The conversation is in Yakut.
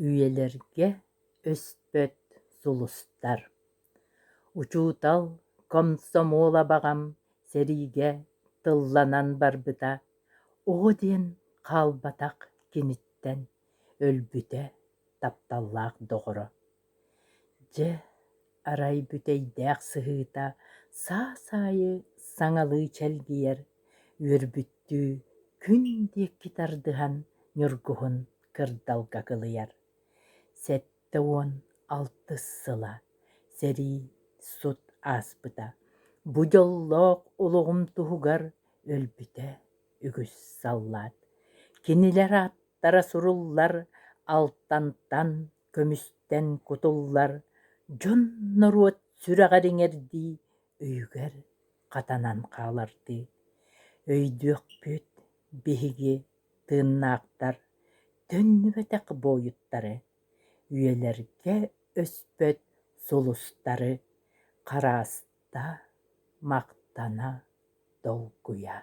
Үйэлэргэ өспөт сулустар Учуутал, комсомол абаҕам сэриигэ тылланан барбыта, оҕо диэн хаалбатах киниттэн, өлбүтэ тапталлаах доҕоро. Дьэ, арай бүтэйдээх сыһыыта саас аайы саҥалыы чэлгийэр, үөрбүттүү күн диэки тардыһан ньургуһун кырдалга кылыйар. 76 сыла сэрии сут ааспыта. Бу дьоллоох олоҕум туһугар өлбүтэ үгүс саллаат. Кинилэр ааттара суруллар алтантан, көмүстэн кутуллар, дьон-норуот сүрэҕэр иҥэрдии, өйүгэр хатанан хаалардыы. Өйдүөхпүт биһиги тыыннаахтар төннүбэтэх буойуттары, үйэлэргэ өспөт сулустары харааста, махтана, долгуйа.